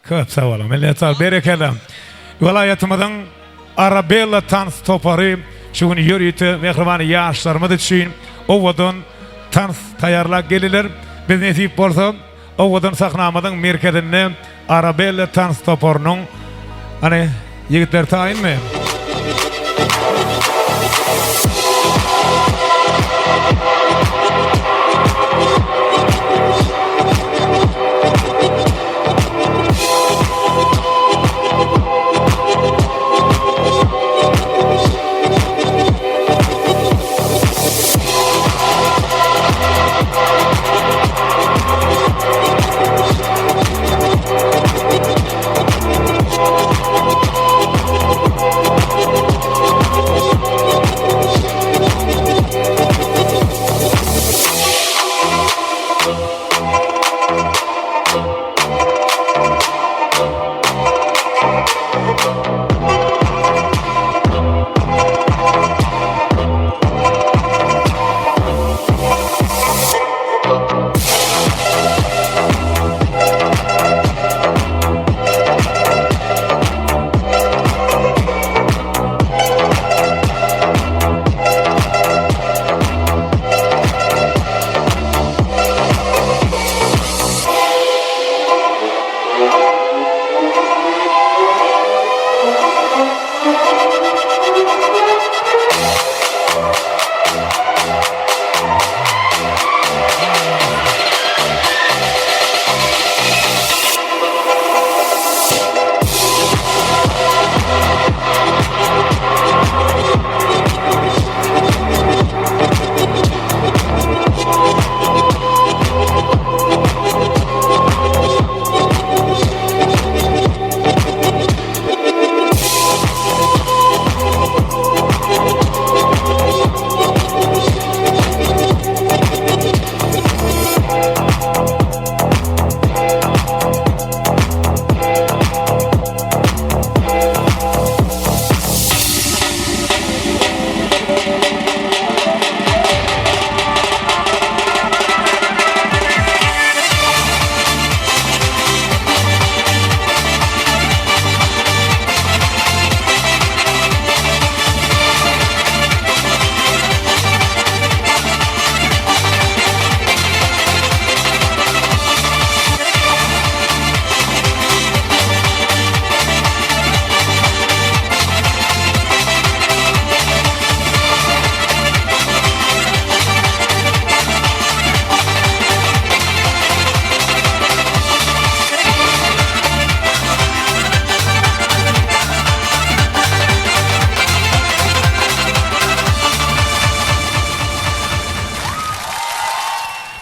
Köp sag boluň. Minnetdar. Berekella. Welaýatymyzyň Arabella tans topary şu gün ýörite mähriban ýaşlarymyz üçin owadan tans taýýarlap geldiler. Biz nesip bolsa owadan sahnamyzyň merkezinde Arabella tans toparynyň hany ýigitler taýynmy?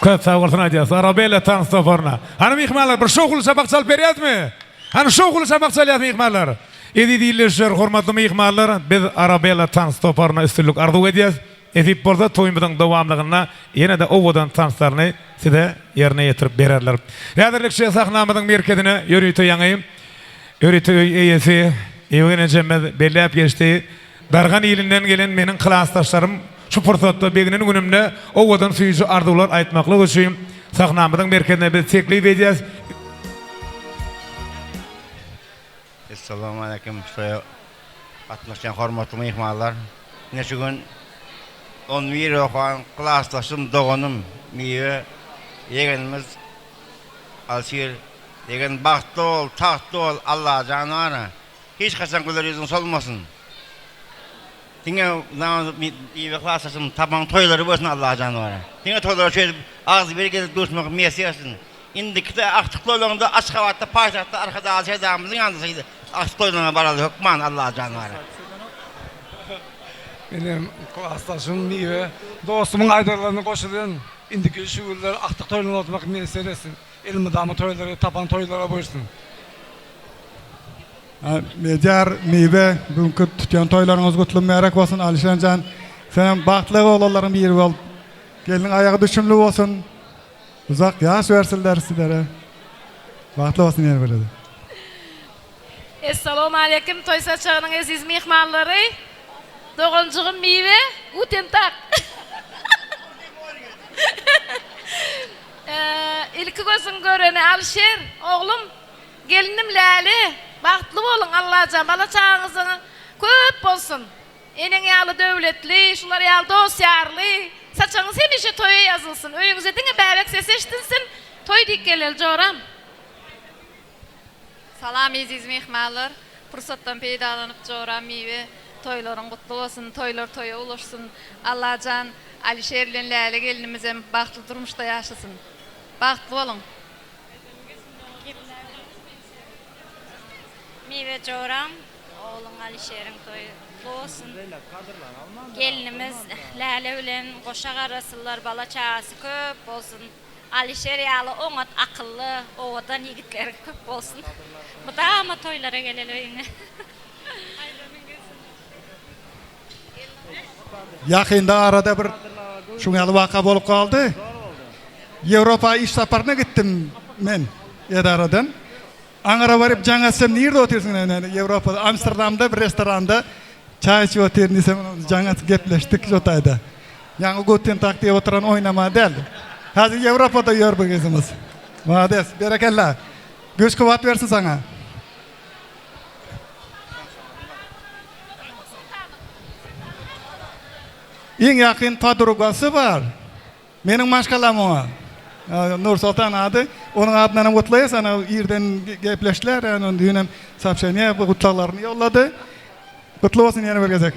Köp sag bolsun aýdýas Arabella tans toparyna. Hany myhmanlar bir şowhunly çapak çalyp berýäsmi? Hany şowhunly çapak çalýas myhmanlar. Eziz ildeşler, hormatly myhmanlar, biz Arabella tans toparyna üstünlik arzuw edýäs. Nesip bolsa toýumyzyň dowamlygynda ýene-de owadan tanslaryny size ýerine ýetirip bererler. Häzirlikçe sahnamyzyň merkezine ýörite ýaňy ýörite öý eýesi Ýewgen ejemiz belläp geçdi. Dargan ilinden gelen meniň klasdaşlarym şu pursatda begenen günümde owadan süýji arzuwlar aýtmaklyk üçin sahnamyzyň merkezine biz teklip edýäs. Essalawmaleýkim toýa gatnaşýan hormatly myhmanlar. Ine şu gün on bir okan klasdaşym, doganym Miwe ýegenimiz Alşir ýegen bagtly bol, tagtly bol Allajan bara hiç haçan güler ýüzüň solmasyn. Diňe Miwe klasdaşym tapan toýlary bolsun Allajan bara. Diňe toýlara şeýdip agzybir gezip duşmak miýesser etsin. Indikide agtyk toýlaryňda Aşgabatda paýtagtda Arkadagly Serdarymyzyň ýanynda şeýle agtyk toýlaryňa baraly hökman Allajan bara. Menem klasdaşym Miwe dostumyň aýdanlaryna goşulýan. Indiki şu günler agtyk toýlaryny otmak miýesser etsin. Elmydama toýlary tapan toýlara buýursun. Medyar Miwe bu günki tutýan toýlaryňyz gutly mübärek bolsun Alyşan jan senem bagtly oglanlaryň biri bol gelniň aýagy düşümli bolsun. Uzak ýaş bersinler sizlere. Bagtly bolsun ýene bir gezek. Essalawmaleýkim toý saçagynyň eziz myhmanlary. Doganjygym Miwe, guten tag. Ilki gözüň göreni Alişer, oglum. Gelnim Läle, bagtly boluň Allajan bala çagaňyzyň köp bolsun. Eneň ýaly döwletli, şular ýaly dost-ýarly, saçagyňyz hemişe toýa ýazylsyn, öýüňize diňe bäbek sesi eşidilsin, toý diýip geleli joram. Salam eziz myhmanlar! Pursatdan peýdalanyp joram Miwe toýlaryň gutly bolsun, toýlar toýa ulaşsyn. Allajan Alişer bilen Läle gelinimizem bagtly durmuşda ýaşasyn. Bagtly boluň! Miwe joram ogluň Alişeriň toýy gutly bolsun. Gelinimiz Läle bilen goşa garasynlar bala çagasy köp bolsun. Alişer ýaly oňat akylly owadan ýigitleriň köp bolsun. Mydama toýlara geleli öýüňe. Ýakynda arada bir şuň ýaly waka bolup galdy. Ýewropa iş saparyna gitdim men edaradan. Aňyra baryp jaň etsem nirde otyrsyň näme Ýewropada Amsterdamda bir restoranda çaý içip otyryn diýsem jaň atyp gepleşdik şo taýda. Ýaňy guten tak diýip oturan oýnama däl. Häzir Ýewropada ýör bu gyzymyz. Malades, berekella. Güýç kuwwat bersin saňa. Iň ýakyn podrugasy bar. Meniň maşgalam oňa. Nursoltan ady. Onuň adyndan hem gutlaýas. Ana irden gepleşdiler. Ýani düýn hem soobşeniýe gutlaglaryny ýollady. Gutly bolsun ýene bir gezek.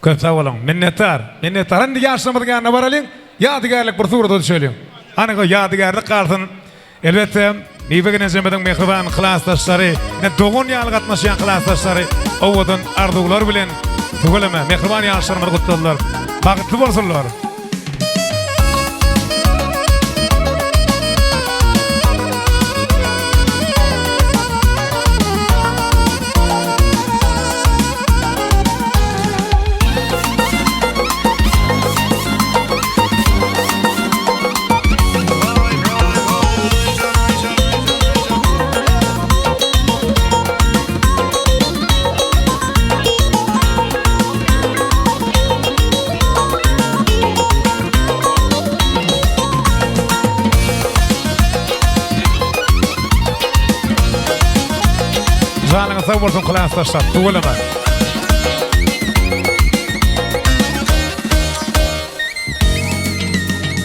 Köp sag boluň. Minnetdar. Minnetdar. Indi ýaşlarymyzyň ýanyna baralyň. Ýadygärlik bir surata düşeliň. Hany goý ýadygärlik galsyn. Elbetde, Miwe genejemiziň mähriban klasdaşlary, ine dogan ýaly gatnaşýan klasdaşlary owadan arzuwlar bilen tüweleme mähriban ýaşlarymyzy gutladylar. Bagtly bolsunlar! Janyňyz sag bolsun klasdaşlar. Tüweleme.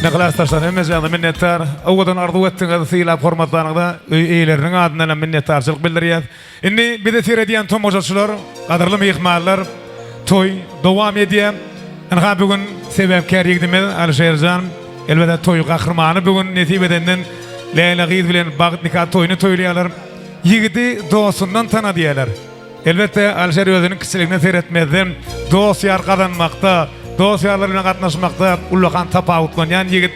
Ne klasdaşlar hemmejaňyza minnetdar. Owadan arzuw etdiňiz, sylap hormatlanyňyza öý eýeleriniň adyndan hem minnetdarçylyk bildirýäs. Indi bizi seredýän tomaşaçylar, gadyrly myhmanlar, toý dowam edýär. Ynha bu gün sebäpkär ýigdimiz Alyşerjan, elbetde toý gahrymany bu gün nesip edenden Läle gyz bilen bagt nika toýuny toýlaýarlar. Ýigidi dostundan tana diýýärler. Elbetde, Alyşir özüniň kiçiligine seretmezden, dost-ýar gazanmakda, dost-ýarlar bilen gatnaşmakda ullakan tapawutlanýan ýigit.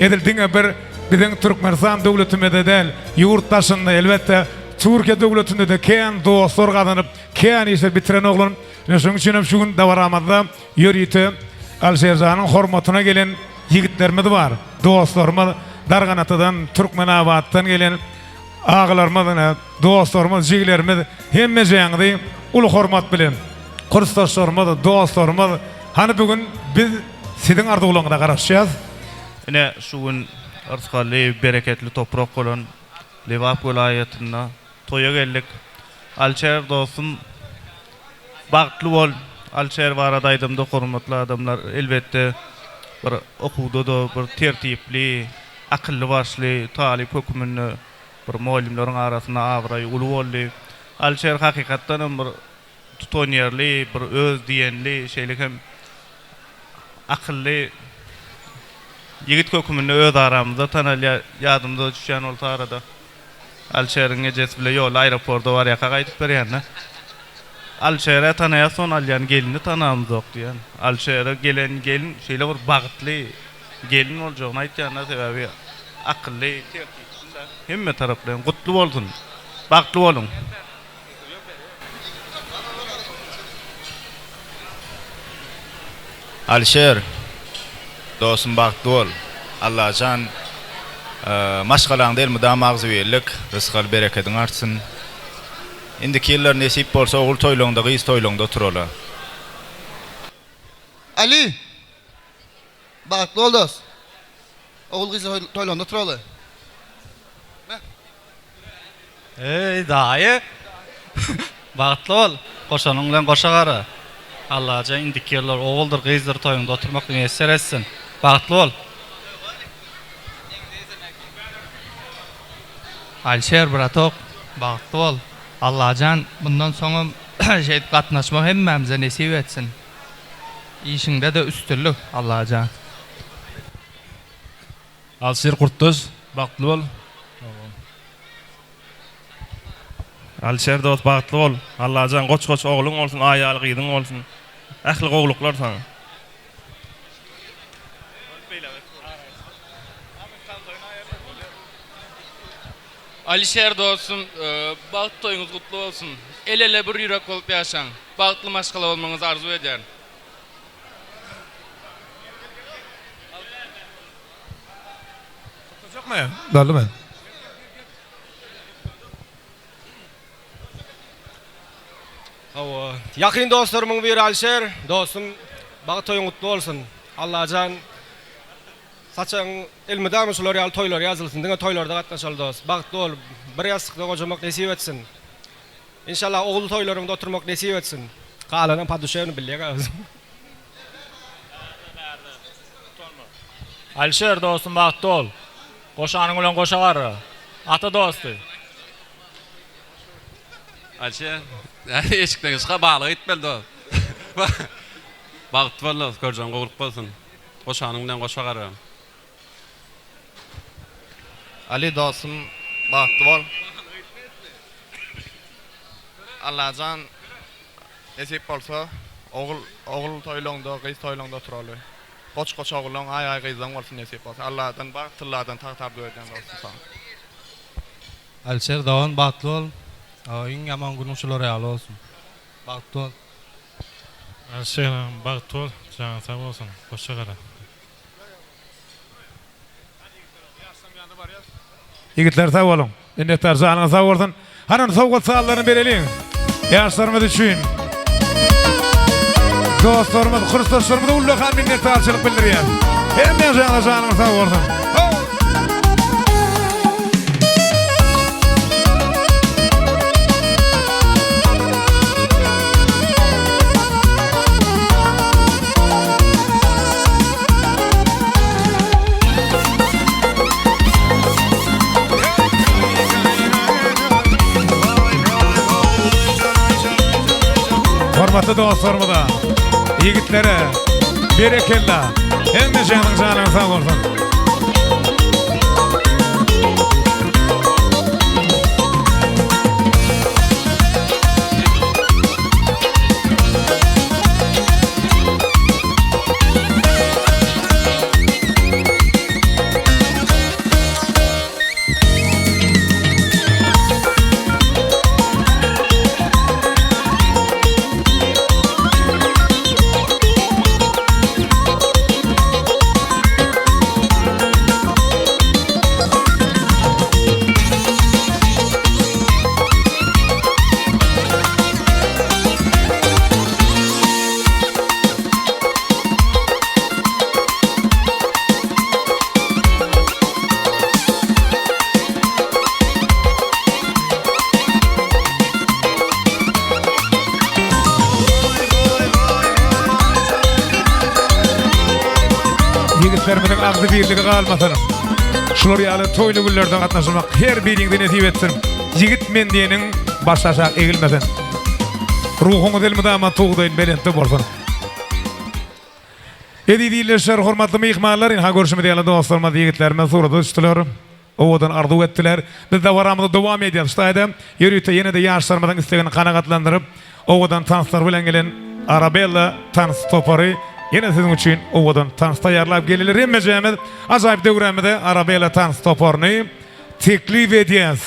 Edil diňe bir biziň Türkmenistan döwletimizde däl, ýurt daşynda, elbetde, Türkiýe döwletinde-de kän dostlar gazanyp, kän işler bitiren oglan. Ine, şonuň üçin hem şu gün dabaramyzda ýörite Alyşirjanyň hormatyna gelen ýigitlerimiz bar, dostlarymyz Darganatadan, Türkmenabatdan gelen Agalarymyz ine, dostlarymyz, jigilerimiz hemmejäňizi uly hormat bilen, kursdaşlarymyz, dostlarymyz, hany bu gün biz siziň arzuwlaryňyza garaşýas. Ine, şu gün yrsgally, bereketli toprak bolan Lebap welaýatynda toýa geldik. Alişer dostum, bagtly bol! Alişer barada aýdamda hormatly adamlar, elbetde, bir okuwda-da bir tertipli, Akylly-başly talyp höküminde bir mugallymlaryň arasynda abraýy uly boldy. Alişer hakykatdan hem bir tutanýerli, bir öz diýenli, şeýle hem akylly ýigit höküminde öz aramyzda tanalýar. Ýadymyza düşýän bolsa arada Alişeriň ejesi bile ýolda aeroporta barýarka gaýdyp berýän-de. Alişer-ä tanaýas ony alýan gelni tanamyzok diýýän. Alişere gelen gelin şeýle bir bagtly Gelin boljagyny aýtýanda sebäbi akylly tertipli hemme taraplaýyn gutly bolsun bagtly boluň. Alişer dostum bagtly bol Allajan maşgalaňda elmydama agzybirlik rysgal berekediň artsyn indiki ýyllar nesip bolsa ogul toýlaňda gyz toýlaňda oturaly. Ali! Bagtly bol dos. Ogul gyz toýlanda oturaly. Eý daýy. Bagtly bol. Goşanyň bilen goşa gara. Allajan indiki ýyllar oguldyr gyzdyr toýuňda oturmak miýesser etsin. Bagtly bol. Alişer bratok bagtly bol. Allajan mundan soňam şeýdip gatnaşmak hemmämize nesip etsin. Işiňde-de üstünlik Allajan. Alşir Gurtdaş bagtly bol. Alişer dost bagtly bol. Allajan goç goç ogluň bolsun aý ýaly gyzyň bolsun. Ähli gowluklar saňa. Alişer dostum bagt toýuňyz gutly bolsun. El ele bir ýürek bolup ýaşaň. Bagtly maşgala bolmagyňyzy arzuw edýärin. Tutjakmy? Boldumy? Hawa. Ýakyn dostlarymyň biri Alişer. Dostum, bagt toýuň gutly bolsun. Allajan saçagyň elmydama şular ýaly toýlar ýazylsyn. Diňe toýlarda gatnaşaly dost. Bagtly bol. Bir ýassykda gojamak nesip etsin. Inşallah ogul toýlaryňda oturmak nesip etsin. Galanam poduşewny bilýäň özüň. Alişer dostum bagtly bol. Goşanyň bilen goşa garra. Ata dosty. Alişer eşikden çyka balyga gitmeli dost. Bagtly bol dost görjegiň gowulyk bolsun. Goşanyň bilen goşa garra. Ali dostum bagtly bol. Allajan nesip bolsa ogul ogul toýlaňda gyz toýlaňda oturaly. Goç goç ogullaň aý aý gyzlaň bolsun nesip bolsa. Alladan bagt tylladan tagt arzuw edýän dostum saňa. Alişer dogan bagtly bol. Iň ýaman günüň şular ýaly bolsun. Bagtly bol. Alişer agam bagtly bol janyň sag bolsun goşa gara. Ýigitler sag boluň. Minnetdar janyňyz sag bolsun. Hany indi sowgat sallaryny bereliň. Ýaşlarymyz üçin. Dostlarymyz, kursdaşlarymyza ullakan minnetdarçylyk bildirýäs. Hemmäňize janyňyz sag bolsun. Hormatly dostlarymyza, ýigitlere berekella. Hemme janyň janyň sag bolsun. Ýigitlerimiziň agzybirligi galmasyn. Şular ýaly toýly günlerde gatnaşmak her biriňize nesip etsin. Ýigit men diýeniň baş aşak egilmesin. Ruhuňyz elmydama tugdaýyn belentde bolsun. Eziz ildeşler, hormatly myhmanlar, ynha görşümiz ýaly dostlarymyz, ýigitlerimiz surata düşdüler. Owadan arzuw etdiler. Biz dabaramyzy dowam edýäris. Şu taýda ýörite ýene-de ýaşlarymyzyň islegini kanagatlandyryp, owadan tanslar bilen gelen Arabella tans topary ýene siziň üçin owadan tans taýýarlap geldiler. Hemmejämiz ajaýyp döwrämize Arabella tans toparyny teklip edýäs.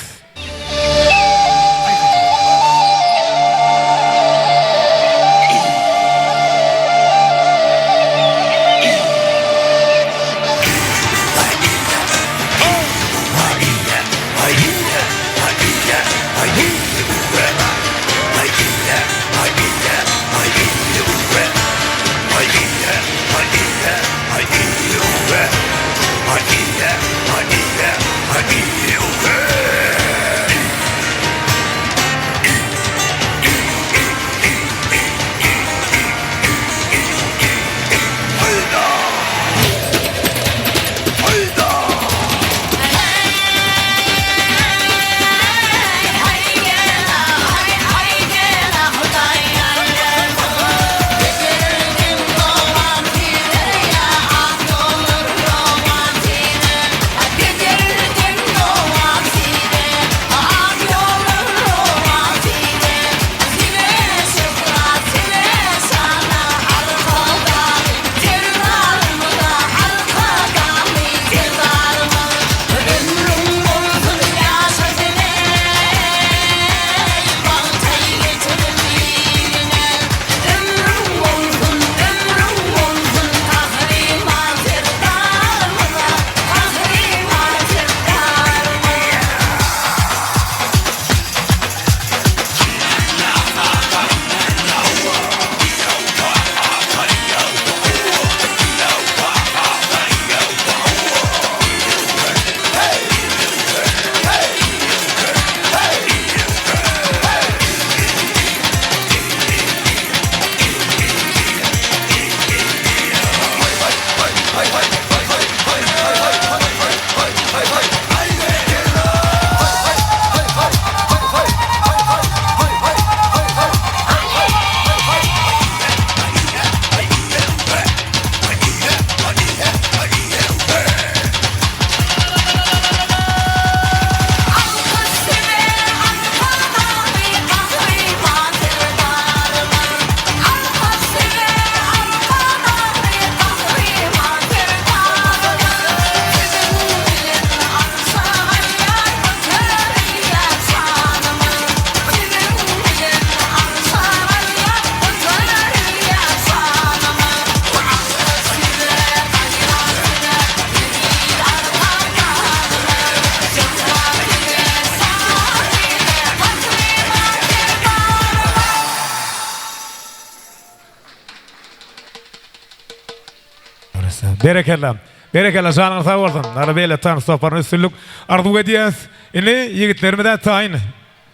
Berekella. Berekella janyňyz sag bolsun. Arabella tans toparyna üstünlik arzuw edýäs. Indi ýigitlerimiz-ä taýyn.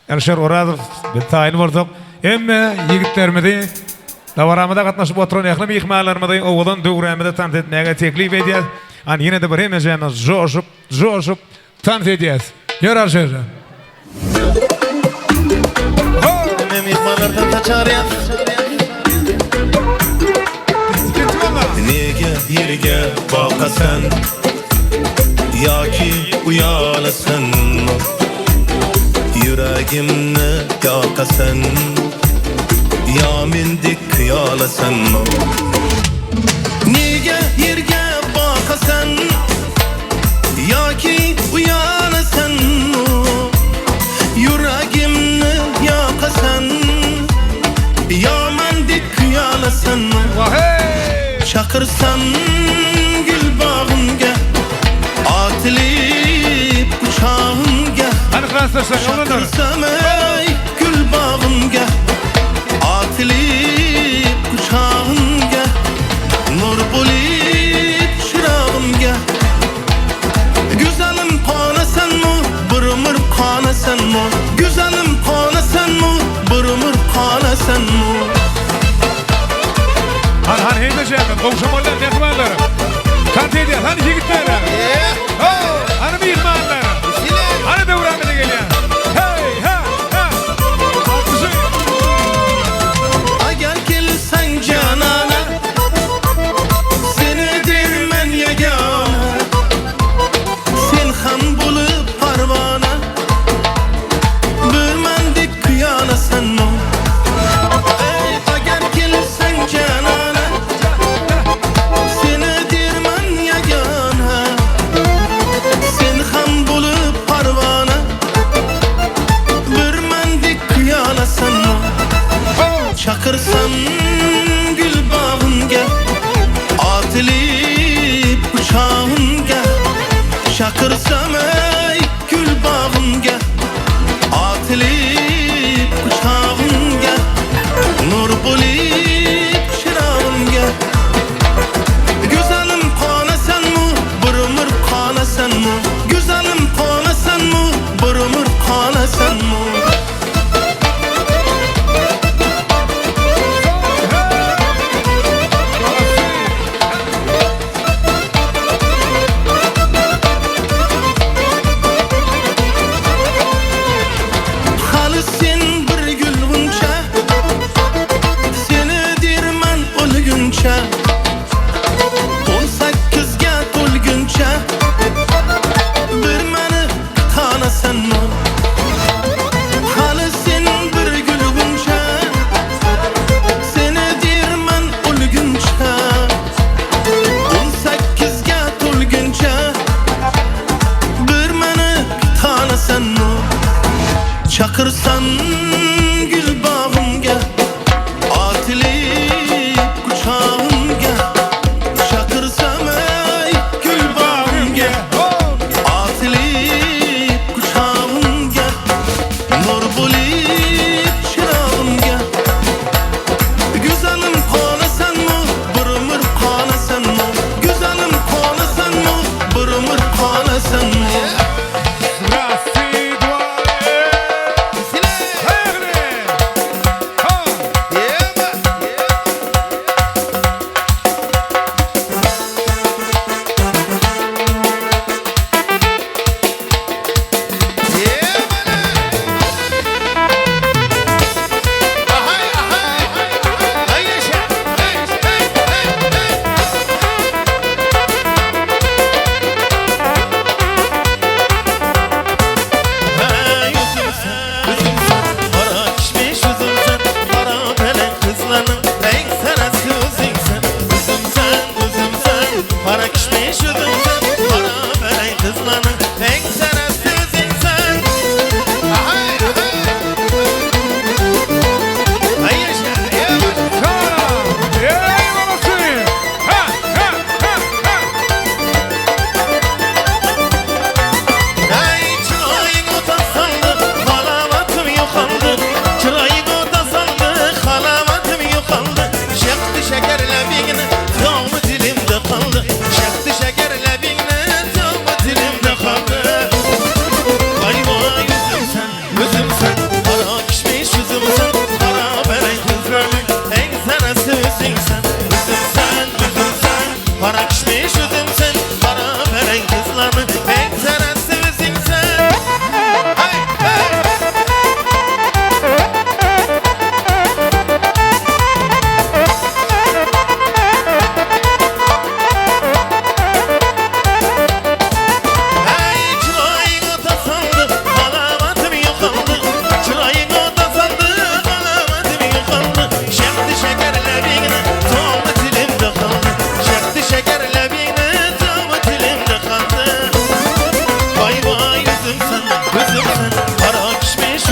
Älişer Orazow biz taýyn bolsak, hemme ýigitlerimizi dabaramyza gatnaşyp oturan ähli myhmanlarymyzy owadan döwrämize tans etmäge teklip edýäs. Hany ýene-de bir hemmejämiz joşup, joşup tans edýäs. Ýör Alişerjan. Hemme myhmanlardan saçarýas. Nege ýerge bakasan Ýaki uýalasan Ýüregimni ýakasan Ýa mendek hyýalasan Nege ýerge bakasan Ýaki uýalasan Ýüregimni ýakasan Ýa mendek hyýalasan Çakyrsam gül bagymga Atylyp guçagymga Çakyrsam eý gül bagymga Atylyp guçagymga Nur bolup çyragymga Güzelim ganasanmy Bir ömür ganasanmy Güzelim ganasanmy Bir ömür ganasanmy. Han han hemme jämem gowşamalylar myhmanlar. Tans edýär hany ýigitler. Ho hany myhmanlar. Hany döwran bile gelýär. Hey ha ha. Alkyşy. Agar kelseň janana Seni dermen ýegana Sen ham bolup parwana Bir mendek kuýalasanmy Eý agar kelseň janana Seni dermen ýegana Sen ham bolup parwana Bir mendek kuýalasanmy Çakyrsam gül bagymga Atylyp guçagymga Çakyrsam eý gül bagymga Atylyp guçagymga Nur bolup çyragymga Güzelim galasanmy Bir ömür galasanmy Güzelim galasanmy Bir ömür galasanmy. Haly sen bir gül gunça Seni derman ölgünçe On sekkizge to'lguncha Bir meni tanasanmi Hali sen bir gül gunça Seni derman o'lguncha On sakkizga to'lguncha Bir meni tanasanmi Chaqirsam gul bog'imga Otilib quchog'imga Chaqirsam ey gul bog'imga Otilib quchog'imga Nur bo'lib chirog'imga Güzelim qolasanmi Bir umr qolasanmi Güzelim qolasanmi Bir umr qolasanmi Raz, dva,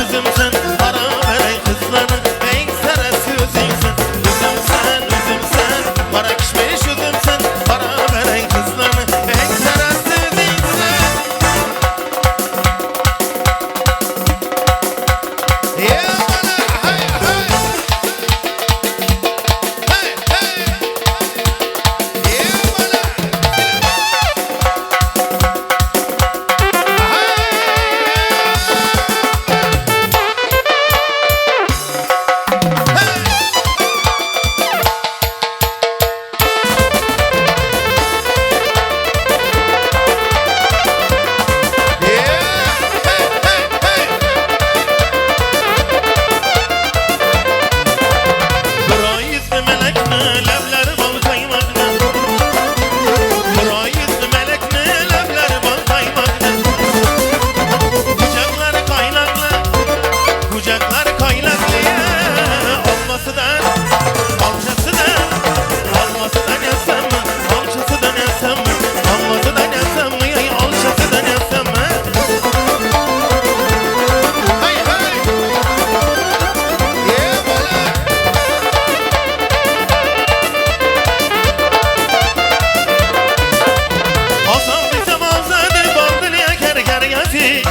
üzüm sen Para veren kızların en sarısı özünsün Üzüm sen, üzüm sen Para kişmiş üzüm sen Para veren kızların en sarısı özünsün Bir yüzlü melek mi, lebleri bal kaymaklı Bir yüzlü melek mi, lebleri bal kaymaklı Kucakları kaynaklı, kucakları kaynaklı Alması da, alçası da, alması da yasam mı, alçası da yasam mı, alması da yasam mı, alçası da yasam mı? Hey hey! Hasan desem azadı bal dünya ger ger gazi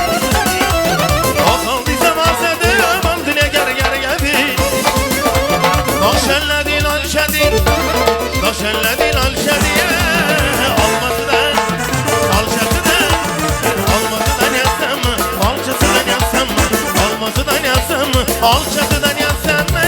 Hasan desem azadı bal dünya ger ger gazi Naşelledi lalşedi Naşelledi lalşedi Alması da alçası da Alması da yazsam mı Alçası da yazsam mı Alması da yazsam mı Alçası da yazsam mı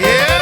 Yeah!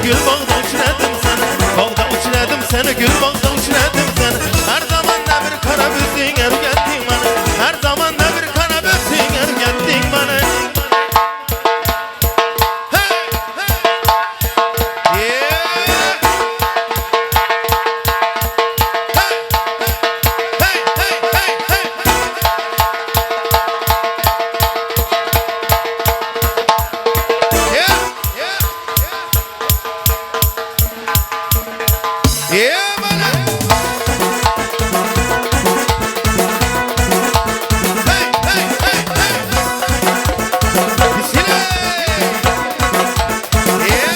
gül bagda uçradım seni Bagda uçradım seni gül bagda uçradım seni Her zaman da bir kara büsün ergettin bana Her zaman da bir kara büsün ergettin bana Hey hey Yeah Hey hey hey hey Yeah Yeah bana Hey hey hey hey Bismillah Yeah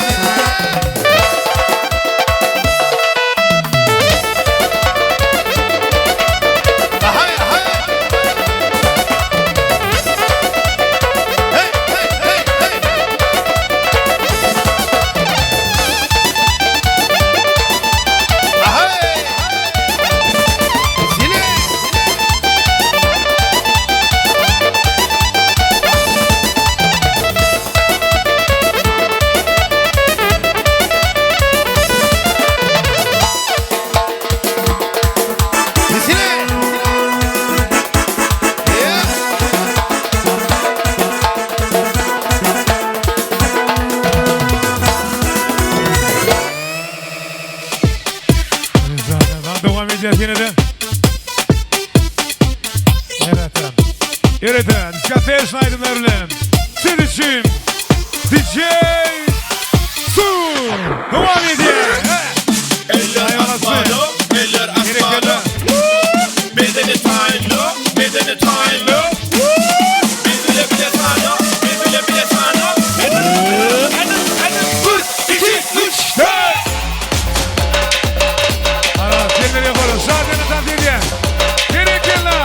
Ahay ahay Hey hey hey hey Ahay Bismillah Bismillah Yeah Dowam edýär ýene-de. Evet. Evet. Diskotej aýdymlar bilen siz üçin DJ Su dowam edýär. Eller asmana, eller asmana. Bedeni taylo, bedeni taylo. Bile bile sana, bile bile sana. Bir, iki, üç, dört. Ana, senleri ýokary, şadyýana tans edýär. Berekella.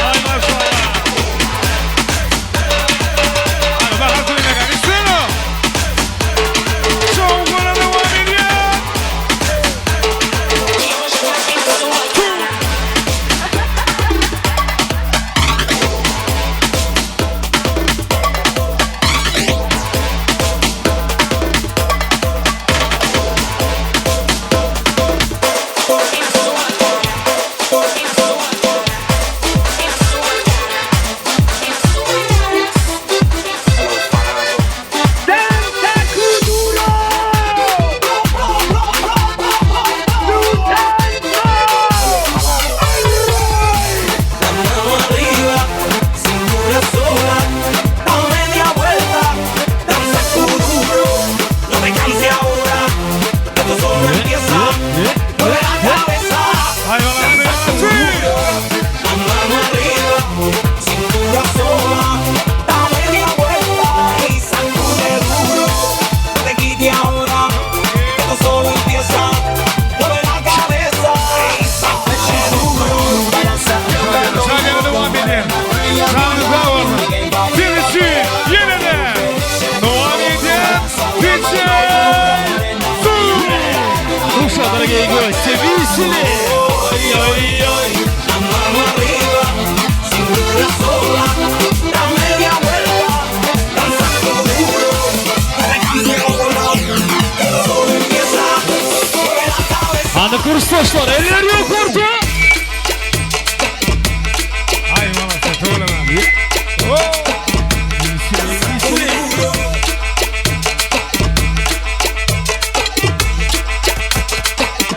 Ay maşallah. Ana, bahar toýuna isteno. Şowhuna dowam edýär. La mano arriba, cintura sola, da media vuelta, danza duro, no te canses ahora, esto solo empieza, mueve la cabeza, danza duro, la mano arriba, cintura sola, da media vuelta y sacude duro, no te quites ahora, esto solo empieza, mueve la cabeza y sacude duro. Şadyýana dowam edýär. Janyňyz sag bolsun. Siz üçin ýene-de dowam edýär DJ Su. Ну что, дорогие гости, веселее! Ой-ой-ой, la mano arriba, cintura sola, da media vuelta, danza duro, no te canses ahora, esto solo empieza, mueve la cabeza. Hany kursdaşlar, eller ýokarda! Ay molodцы, tüweleme. Duro.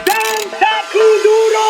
Danza kuduro!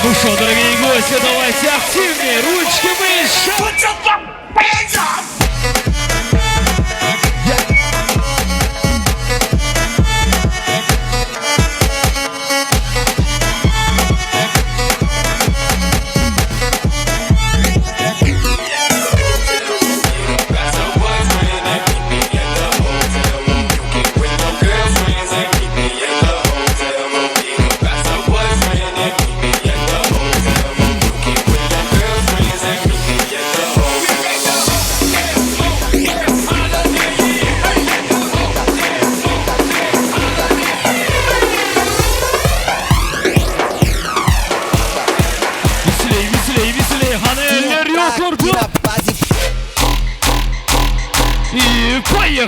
Ну что, дорогие гости, давайте активнее, ручки выше! Put your hands up!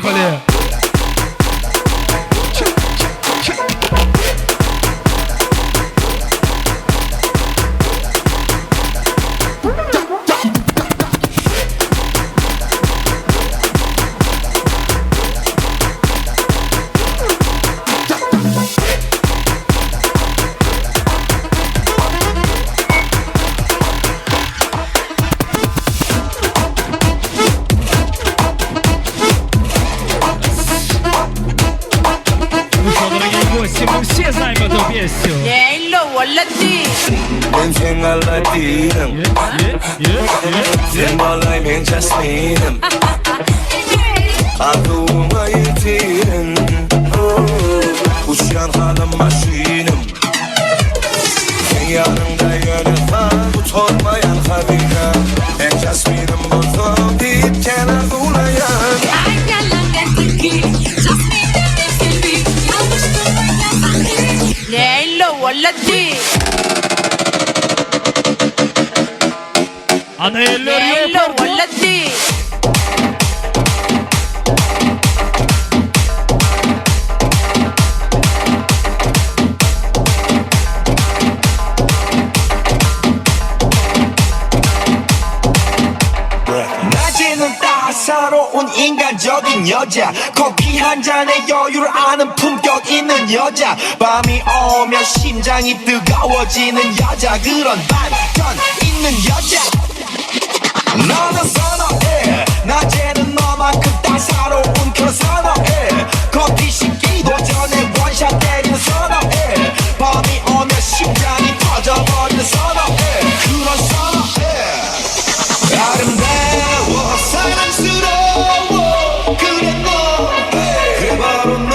Поехали! Ну что, дорогие гости, мы все знаем эту песню. Men seň Aladdin'im Sen balay men Jasmine'im Arzuwyma ýetirin Uçýan halym maşynym Seň ýanyňda ýöne saz Gutarmaýan hazyna Men Jasmine'im bolsam diýip kän arzuwlaýan Ana eller yok orada. 낮에는 따사로운 인간적인 여자 커피 한 잔에 여유를 아는 품격 있는 여자 밤이 오면 심장이 뜨거워지는 여자 그런 반전 있는 여자 너는 선어해 낮에는 너만큼 따사로운 그런 선어해 커피 식기도 전에 원샷 때리는 선어해 밤이 오면 심장이 터져버리는 선어해 그런 선어해 아름다워 사랑스러워 그래 너 그래 바로 너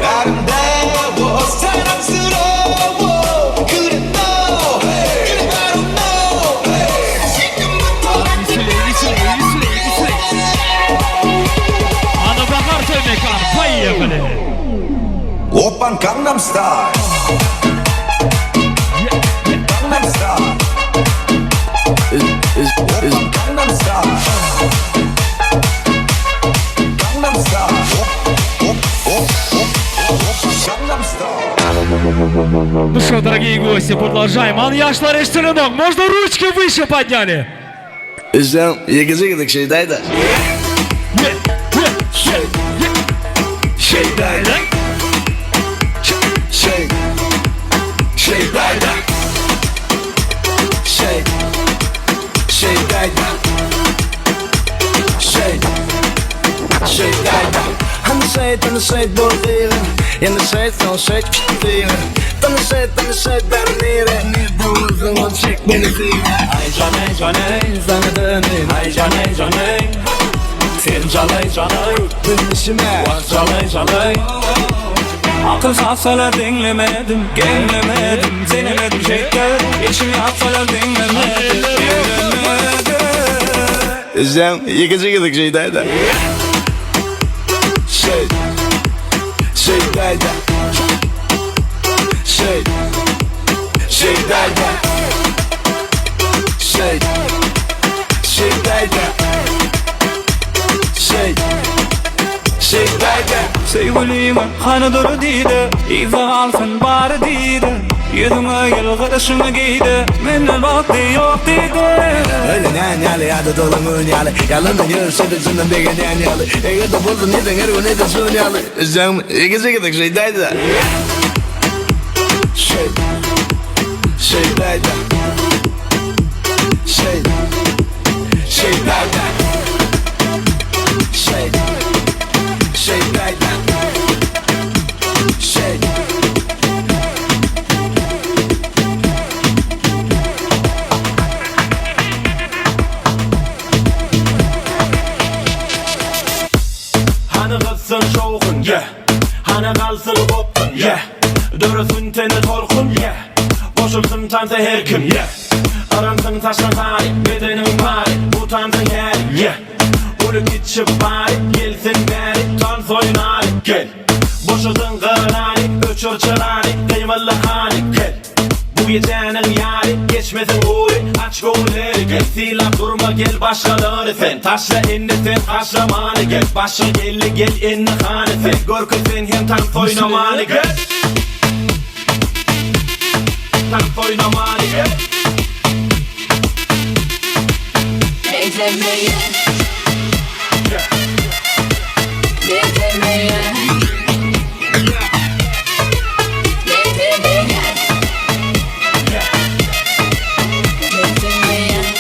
아름다워 사랑스러워 그래 너 그래 바로 너 지금부터 난 Ana Bahar toy mekan. Поехали! 오빤 강남스타일 강남스타일 오빤 강남스타일 강남스타일 강남스타일 Ну что, дорогие гости, продолжаем. An yaşlar eşittirenok. Можно ручки выше подняли? Üzem yekece gidek şeydayda. Şeydayda. Şey Şeydayda Şey Şeydayda Şey Şeydayda Hani şey tanı şey bol değilim. Yani şey son şey değilim. Tanı şey tanı şey ben nere. Ne bulursun o çek beni Ay canay canay sana döneyim Ay canay canay Sen canay canay Dönüşüme Vah canay canay Akıl satsalar dinlemedim Dinlemedim Dinlemedim şeker İçim yapsalar dinlemedim Dinlemedim Üzem yekece gidek şeydayda. Şey Şeydayda Şey Şeydayda Şey Şeydayda Şey Şeydayda Sevgilime hany dur diýdi Yza alsyn bary diýdi Ýüzüňe ýylgyryşyňy giýdi Menden bagtly ýok diýdi Öyle ne yalı ya da dolumun yalı Yalandan yürüse de cından beğenen yalı Eğer de buldun neden her gün neden sun yalı Üzem yekece gidek şeydayda Şey Şeydayda Şey Şeydayda Şey Şeydayda Şey Hany gyzsyn şowhun, yeah. Hany galsyn gopgun, yeah. Döresin teni tolkun, yeah. Goşulsyn tansa her kim, yeah. Aramsyn taşlan sary, bedeniň bary, utansyn häli, yeah. Uly kiçi bary, gelsin bäri, tans oýnaly, gel. Boşadyn gyrany, öçür çyrany, gyýmally hany, gel. Bu gejäniň ýary, geçmesin gury, aç göwünleri, gel. Sylap durma gel başgalary sen Taşla indi sen taşlamany gel Başyň geldi gel indi hany sen Görkez sen hem tans oýnamany gel Tans oýnamany gel. Meňzemeýän Meňzemeýän Meňzemeýän Meňzemeýän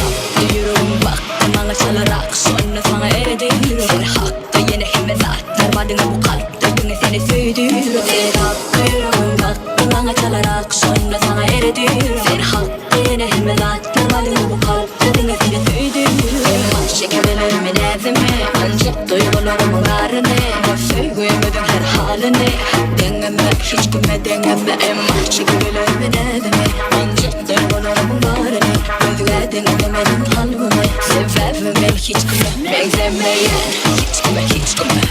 Tapdy ýüregim bakdy maňa çalarak Şonda saňa eredi ýürek Sen hakda ýene hemme zatlar bar diňe bu kalpda diňe seni söýdi ýürek Seni tapdy ýüregim bakdy maňa çalarak Şonda saňa eredi ýürek Sen hakda ýene hemme zatlar bar diňe bu kalpda diňe seni söýdi ýürek Şekerlerimi näzimi Anjak duýgularymyň baryny Söýgümiziň her halyny Deňeme hiç kime deňeme Emma şekerlerimi näzimi Anjak duýgularymyň baryny Özgä deňeme meniň kalbymy Sebäbi men hiç kime meňzemeýän Hiç kime hiç kime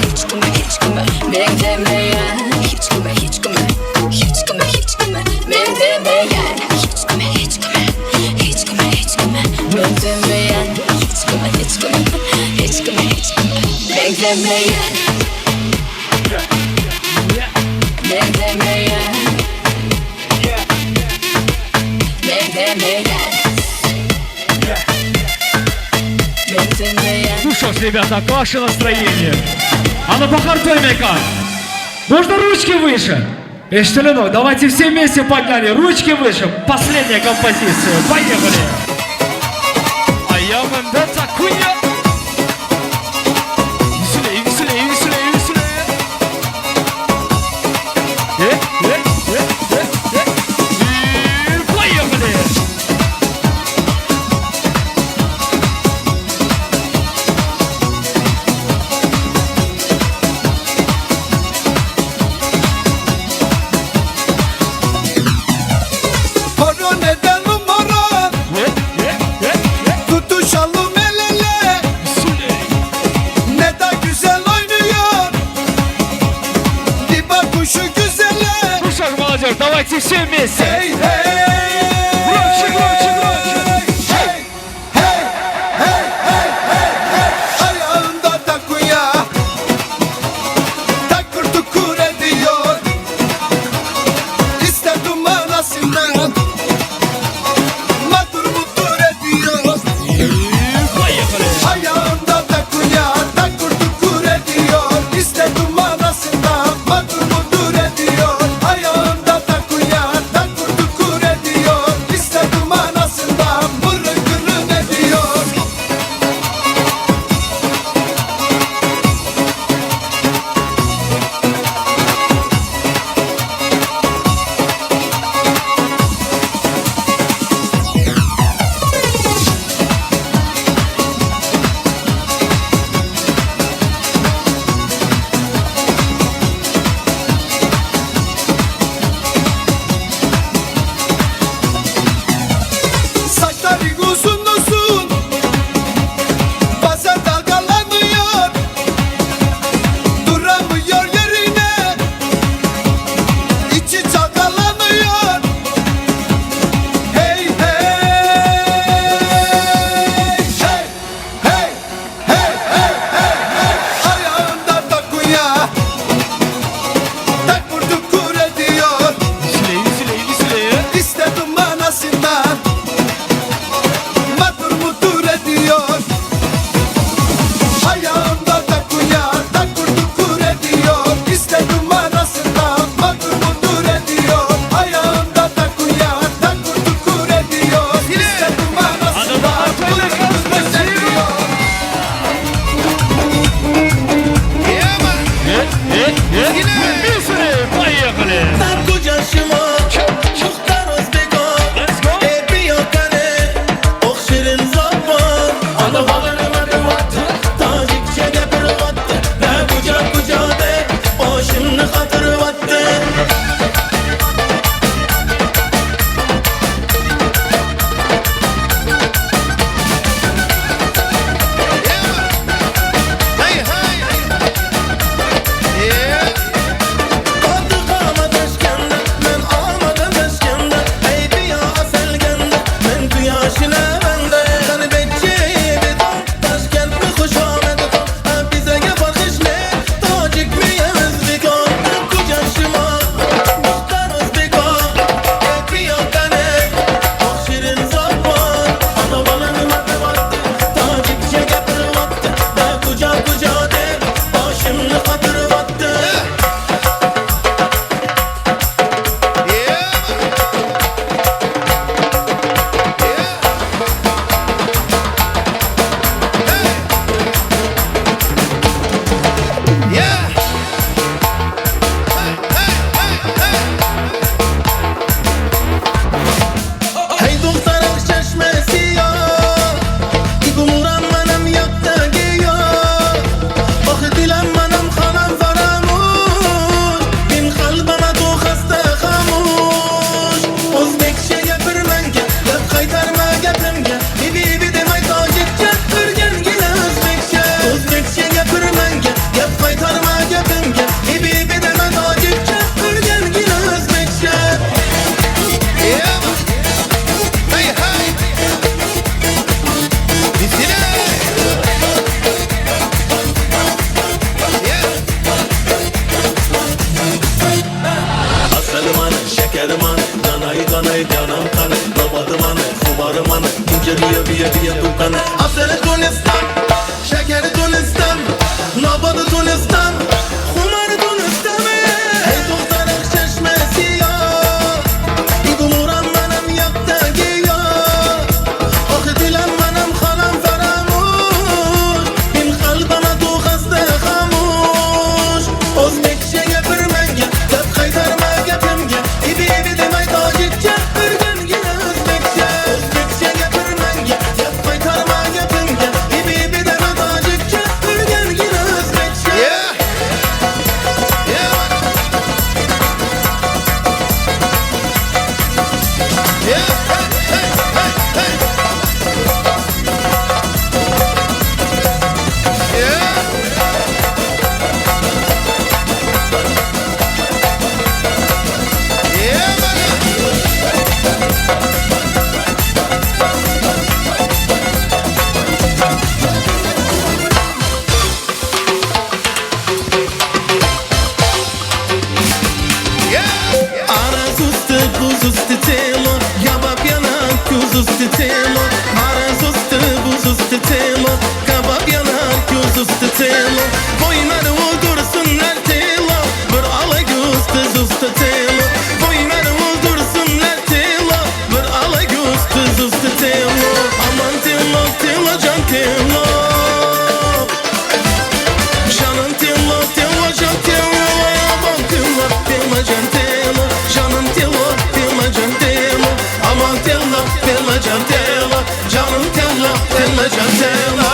Hiç kime hiç kime meňzemeýän Hiç kime hiç kime Hiç kime hiç kime meňzemeýän Hiç kime hiç kime Hiç kime hiç kime meňzemeýän Hiç kime hiç kime Hiç kime hiç kime meňzemeýän Meňzemeýän Meňzemeýän Meňzemeýän Ну что ж, ребята, как ваше настроение? А ну Бахар Можно ручки выше? Эштелено, давайте все вместе подняли ручки выше. Последняя композиция. Поехали. А я такуя. Веселее, веселее, веселее, веселее. Э, э, э, э, э. И поехали. Horon edelim horon Tutuşalım el ele Ne da güzel oynuyor Diba kuşu güzele Ну что ж, молодежь, давайте все вместе. Hey hey Громче, громче, громче. Hey hey hey hey hey hey Ayağında takunya Takır tukur ediyor İster duman asından Madur mudur ediyor Ayağında takunya Takır tukur ediyor İster duman asından Madur mudur ediyor Ayağında takunya Takır tukur ediyor. üsti telo Boýnar oldursunlar telo Bir ala göz tüz üsti telo Boýnar oldursunlar telo Bir ala göz tüz üsti telo Aman telo telo can telo Canım telo telo can telo Aman telo telo can telo Canım telo telo can telo Aman telo telo can telo Canım telo telo can telo.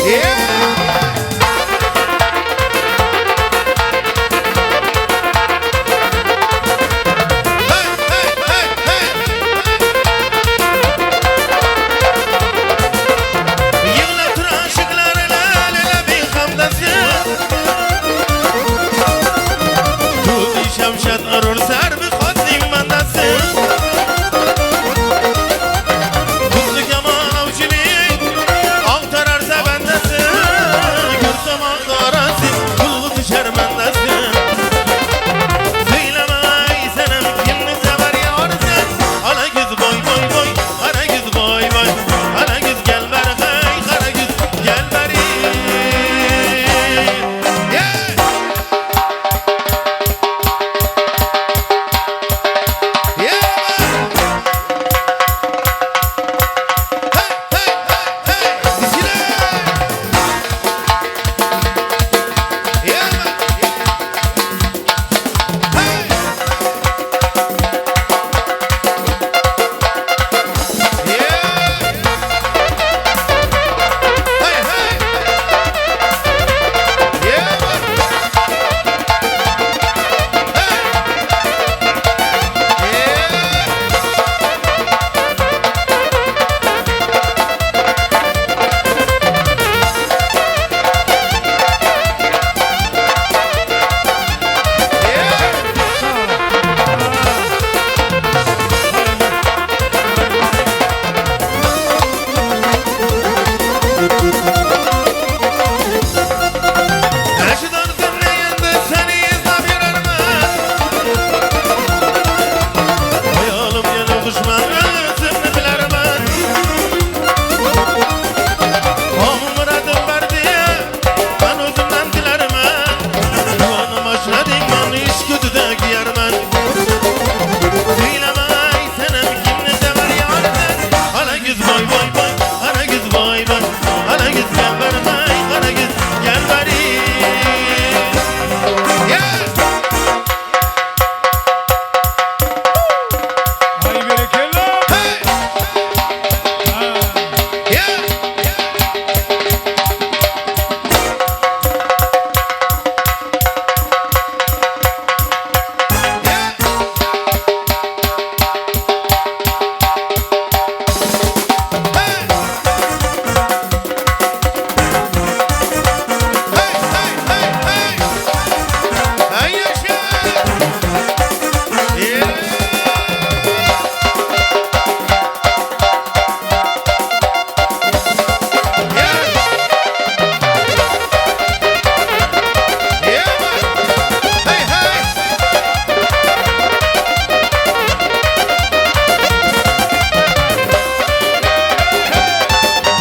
Yığlap tur aşıklar lale lebi hamdası Tuzi şemşat arur serbi khadnim mandası Kutlu kemal avcılık Aktararsa bendesi Görsem aktarası Kullu düşer bendesi Söyleme ay senem kimni sever yar sen Ala güz boy boy boy Kara güz boy boy Kara güz gel ver hey Kara güz gel ver Aşıdan dinleyen de seni izlem yürürme Hayalım yeni kuşman özümü bilerim ben Amım muradım verdi ben özümden dilerim ben Duanım başladım ben iş kötü de giyerim ben Söyleme ay senem kimni sever yar sen Kara güz boy boy boy Kara güz boy boy Kara güz gel beri hey Kara güz gel beri Ay yaşa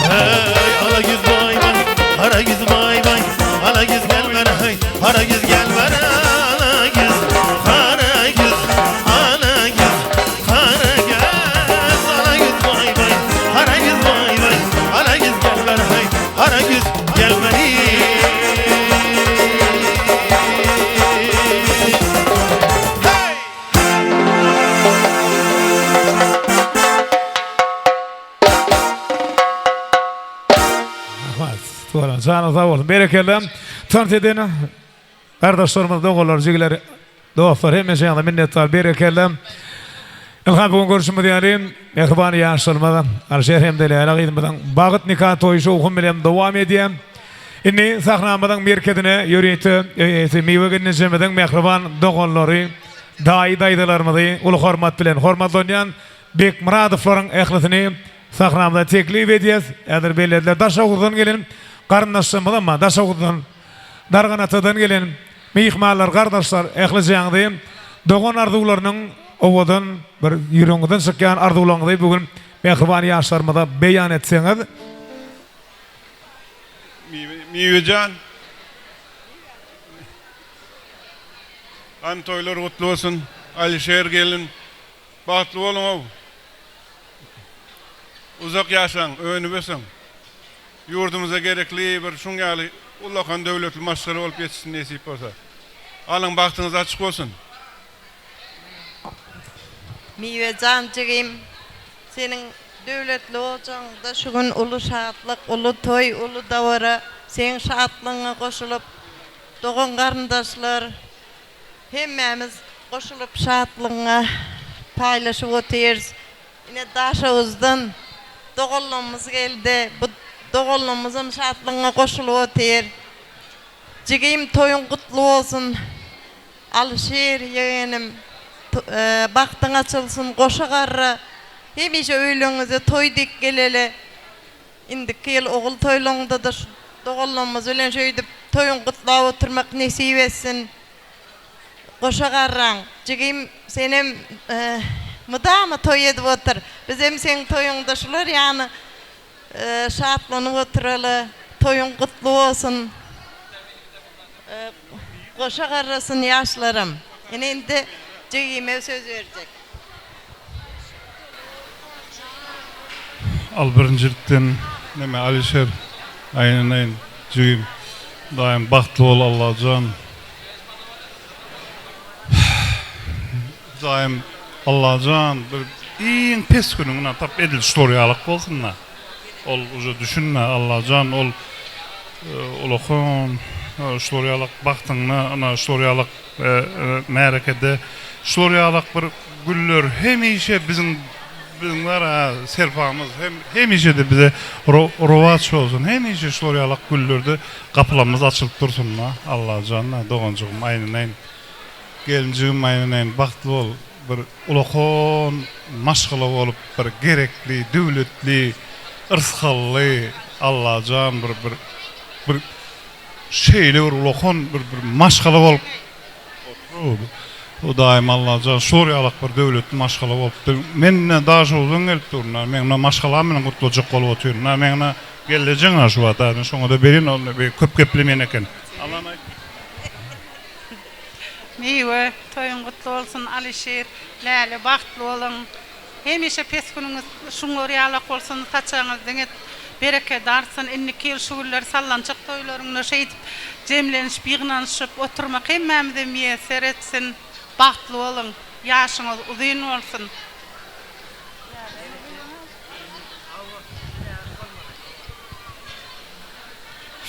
Hey ala güz vay vay, kara güz vay vay, ala güz gel bana hey, kara güz gel bana, ala güz, kara güz, ala güz, kara güz, ala güz vay vay, kara güz vay vay, ala güz gel bana hey, kara güz gel bana. Rahmat. Turan, janyň sag bolsun. Berekella. Tans eden gardaşlarymyz, doganlar, jigiler, dostlar hemmeşe ýaňda minnetdar. Berekella. Ynha bu gün görşümiz ýaly, mähriban ýaşlarymyz Alişer hem-de Läle gyzymyzyň bagyt nika toýy şowhun bilen dowam edýär. Indi sahnamyzyň merkezine ýörite öý eýesi Miwe gelnejemiziň mähriban doganlary, daýy-daýzalarymyzy uly hormat bilen hormatlanýan Bekmyradowlaryň ählisini Sahnamyza teklip edýäs. Häzir bellediler. Daşoguzdan gelen garyndaşlarymyzam bar. Daşoguzdan, Darganatadan gelen myhmanlar, gardaşlar, ählijaňyzy dogan arzuwlarynyň owadan bir ýüregiňizden çykýan arzuwlaryňyzy bu gün mähriban ýaşlarymyza beýan etseňiz. Miwejan. Hany toýlar gutly bolsun. Alişer gelin. Bagtly boluň-ow! Uzak ýaşaň, önüp ösüň! Ýurdumyza gerekli bir şuň ýaly ullakan döwletli maşgala bolup ýetişsin nesip bolsa. Alyň bagtyňyz açyk bolsun! Miwejan jigim seniň. Döwletli ojagyňda şu gün uly şatlyk, uly toý, uly dabara. Seň şatlygyňa goşulyp, dogan-garyndaşlar hemmämiz goşulyp şatlygyňa paýlaşyp otyrys. Ine Daşoguzdan doganlarymyz geldi. Bu doganlarymyzam şatlygyňa goşulyp otyr. Jigim toýuň gutly bolsun. Alyşir ýegenim bagtyň açylsyn goşa garra hemişe öýleňize toý dik geleli indiki ýyl ogul toýlaňdada şu doganlarymyz bilen şeýdip toýuň gutlap oturmak nesip etsin goşa garraň jigim senem mydama toý edip otur bizem seň toýuňda şular ýany şatlanyp oturaly toýuň gutly bolsun. Goşa garrasyn ýaşlarym. Ine indi jigime söz berjek. Al birinjilikden neme Alişer aýnanaýyn jigim daýym bagtly bol Allajan daýym Allajan bir iň pes günüňi tap edil şular ýalak bolsunda. Ol uje düşünme Allajan ol ulakan şular ýalak bagtyňda ana şular ýalak märekede şular ýalak bir güller hemişe biziň biziň bar a serpamyz hem hemişede bize rowaç bolsun hemişe şular ýalak güllerde gapylarymyz açylyp dursun Allajan doganjygym aýnanaýyn gelinjigim aýnanaýyn bagtly bol. Bir ulakan maşgala bolup bir gerekli döwletli yrsgally Allajan bir bir bir şeýle bir ulakan bir bir maşgala bolup oturup Hudaýym Allajan şor ýalak bir döwletli maşgala bolup bir men ine Daşoguzdan gelip durun men ine maşgalam bilen gutlajak bolup otyryn men ine gellejeň şu wagt şoňada berin ol köp geplemeýän eken. Miwe, toýuň gutly bolsun Alyşir, Läle bagtly boluň. Hemişe pes günüňiz şuňlar ýalak bolsun, saçagyňyz diňe bereket artsyn. Indiki ýyl şu günler sallançak toýlaryňda şeýdip jemlenişip, ýygnanyşyp oturmak hemmämize miýesser etsin. Bagtly boluň, ýaşyňyz uzyn bolsun.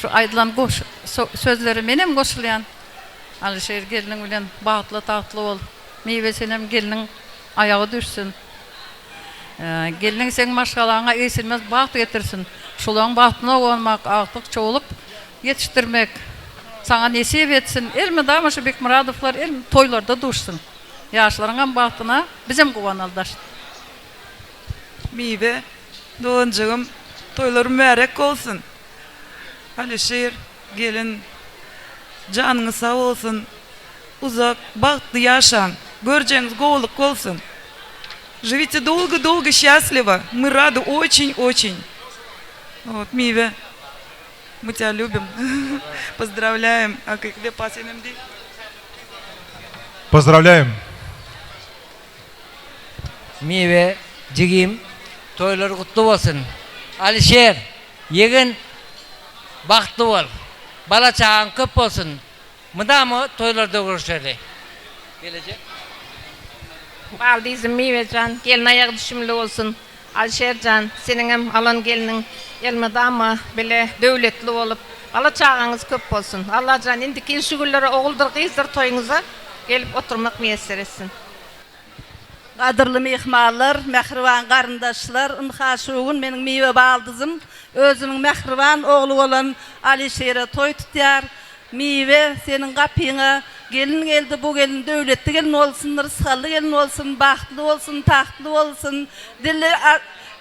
Şu aýdylan sözlere menem goşulýan. Alyşir gelniň bilen bagtly tagtly bol. Miwe senem gelniň aýagy düşsün. Gelniň seň maşgalaňa egsilmez bagt getirsin. Şulaň bagtyna guwanmak, agtyk çowluk ýetişdirmek saňa nesip etsin. Elmydama şu Bekmyradowlar el toýlarda duşsun. Ýaşlaryňam bagtyna bizem guwanaly daş. Miwe, doganjygym, toýlar mübärek bolsun! Alyşir, gelin, janyňyz sag bolsun, uzak, bagtly ýaşaň, görjegiňiz gowulyk bolsun! Živite dolgo dolgo şçastliwo, my rady oçin oçin! Wot, Miwe, my tya lýubim, pozdrawlýaem, a kak wepa senem diý. Pozdrawlýaem. Miwe jigim toýlar gutly bolsun. Alişer ýegen bagtly bol. Bala çagaň köp bolsun. Mydama toýlarda görüşeli. Gelejek. Baldyzym Miwejan gelin aýagy düşümli bolsun. Alişerjan seniňem alan gelniň elmydama bile döwletli bolup bala çagaňyz köp bolsun. Allajan indiki ýyl şu günlere oguldyr gyzdyr toýuňyza gelip oturmak miýesser etsin. Gadyrly myhmanlar, mähriban garyndaşlar, ynha şu gün meniň Miwe baldyzym özüniň mähriban ogly bolan Alyşire toý tutýar. Miwe, seniň gapyňa gelin geldi, bu gelin döwletli gelin bolsun, rysgally gelin bolsun, bagtly bolsun, tagtly bolsun, dili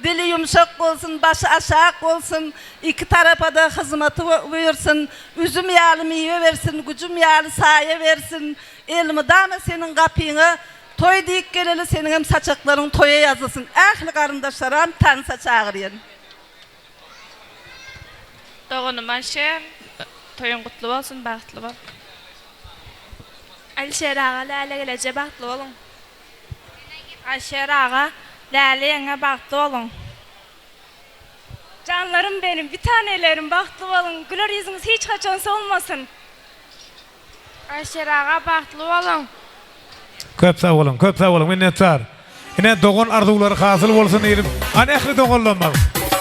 dili ýumşak bolsun, başy aşak bolsun, iki tarapa-da hyzmaty buýursyn, üzüm ýaly miwe bersin, güjüm ýaly saýa bersin, Elmydama seniň gapyňa toý diýip geleli seniňem saçaklaryň toýa ýazylsyn ähli garyndaşlaram tansa çagyrýan. Doganym Alişer toýuň gutly bolsun bagtly bol. Alişer aga Läle geleje bagtly boluň. Alişer aga Läle ýeňňe bagtly boluň. Janlarym benim bir tanelerim bagtly boluň güler ýüzüňiz hiç haçan solmasyn. Aşyr aga bagtly boluň. Köp sag boluň, köp sag boluň, minnetdar. Ine dogan arzuwlary hasyl bolsun diýlip, hany ähli doganlarymyz,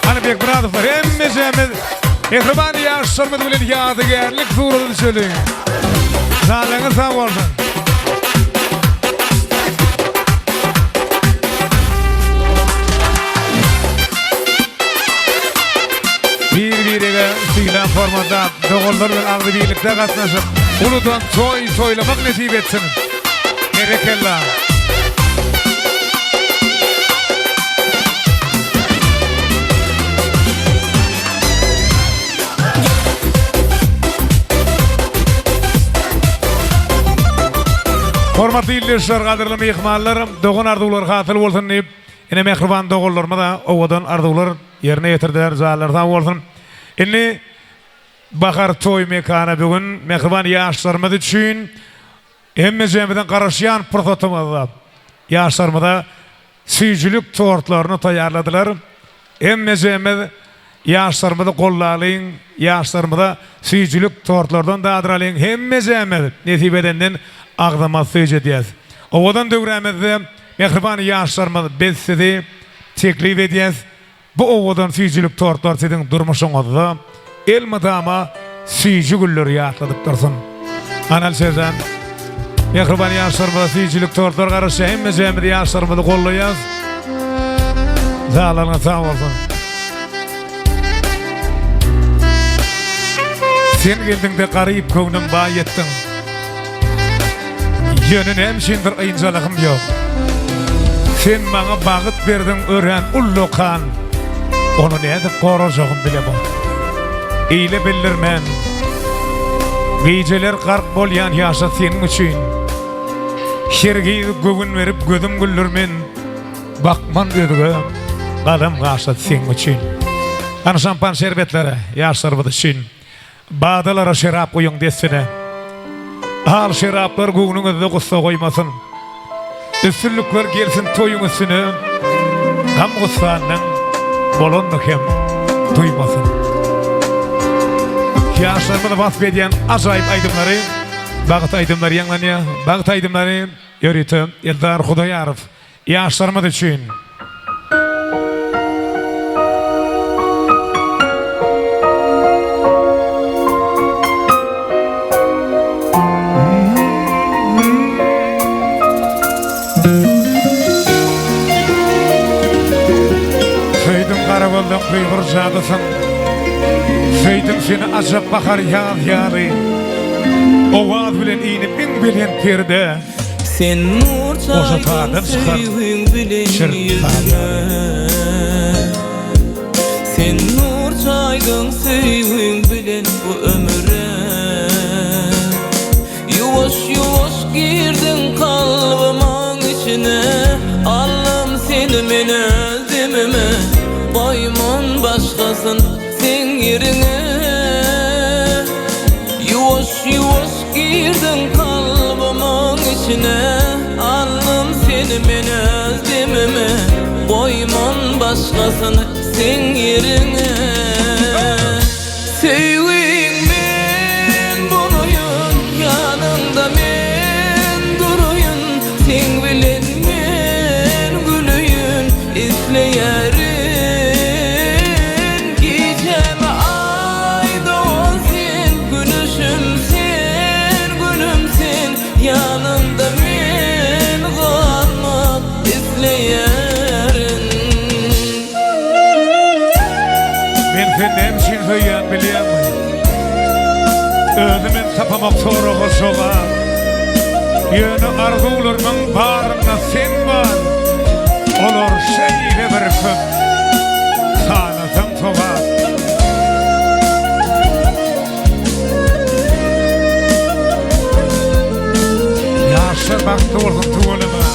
hany Bekmyradowlar hemmejemiz mähriban ýaşlarymyz bilen ýadygärlik surata düşeliň. Janyňyz sag bolsun. Bir-birege sylap hormatlap, doganlar bilen agzybirlikde gatnaşyp, uludan toý toýlamak nesip etsin. Berekella. Hormatly ildeşler, gadyrly myhmanlar, dogan arzuwlar hasyl bolsun diýip, ene mähriban doganlarymyza owadan arzuwlar ýerine ýetirdiler, janlary sag bolsun. Indi Bahar toý mekany bu gün mähriban ýaşlarymyz üçin Hemmejemiziň garaşýan pursatymyzda ýaşlarymyza süýjülik tortlaryny taýýarladylar. Hemmejemiz ýaşlarymyzy goldalyň, ýaşlarymyza süýjülik tortlardan dadyralyň. Hemmejemiz nesip edenden agzymyz süýjedýäs. Owadan döwrämizde mähriban ýaşlarymyz biz sizi teklip edýäs. Bu owadan süýjülik tortlar siziň durmuşyňyzda elmydama süýji günleri ýatladyp dursun. Anal Serjan, Mähriban ýaşlarymyza süýjülik tortlar garaşýar. Hemmejemiz ýaşlarymyzy gollaýas. Saglygyňyz sag bolsun. Sen geldiňde garyp köwnüm baý etdiň. Ýöne näme üçindir ynjalygym ýok. Sen maňa bagyt berdiň örän ullakan, Ony nädip gorajagym bilemok. Ile bildirmän, gijeler gark bolýan ýaşa seniň üçin. Hergiz göwün berip gözüm güldürmen, Bakman özge galam gaşa seň üçin. Hany şampan şerbetlere ýaşlarymyz üçin. Badalara şerap guýuň dessine. Al şeraplar göwnüňizde gussa goýmasyn. Üstünlikler gelsin toýuň üstüne. Gam-gussanyň bolanyny hem duýmasyn. Ýaşlarymyzy wasp edýän ajaýyp aýdymlary, Bagt aýdymlary ýaňlanýar. Bagt aýdymlary ýörite Eldar Hudaýarow Ýaşlarymyz üçin. Söýdüm gara gözleň duýgur jadysyn. Söýdüm seni ajap bahar ýaz ýaly. Owaz bilen inip iň belent perdä. Sen nur Goşa çaýdyň tardan çykan söýgiň bilen şirin saz ýüzüme ýaly. Sen nur çaýdyň söýgiň bilen bu ömüre Ýuwaş ýuwaş girdiň kalbymyň içine Allam seni men öz demime Goýman başgasyn seň ýeriňe Ýuwaş ýuwaş Girdiň kalbymyň içine Aldym seni men öz demime Goýman başgasyny seň ýeriňe Söýgiň men bolaýyn Ýanyňda men duraýyn Seň bilen men güleýin Isleýärin Gijämi Aý dogan sen, güneşim sen, günüm sen, Ýanyňda men galmak isleýärin. Men seni näme üçin söýýän bilýäňmi? Özümem tapamok soraga jogap. Ýöne arzuwlarymyň barynda sen bar. Olar şeýle bir köp. Sanasaň sogap. Ýaşlar bagtly bolsun tüweleme.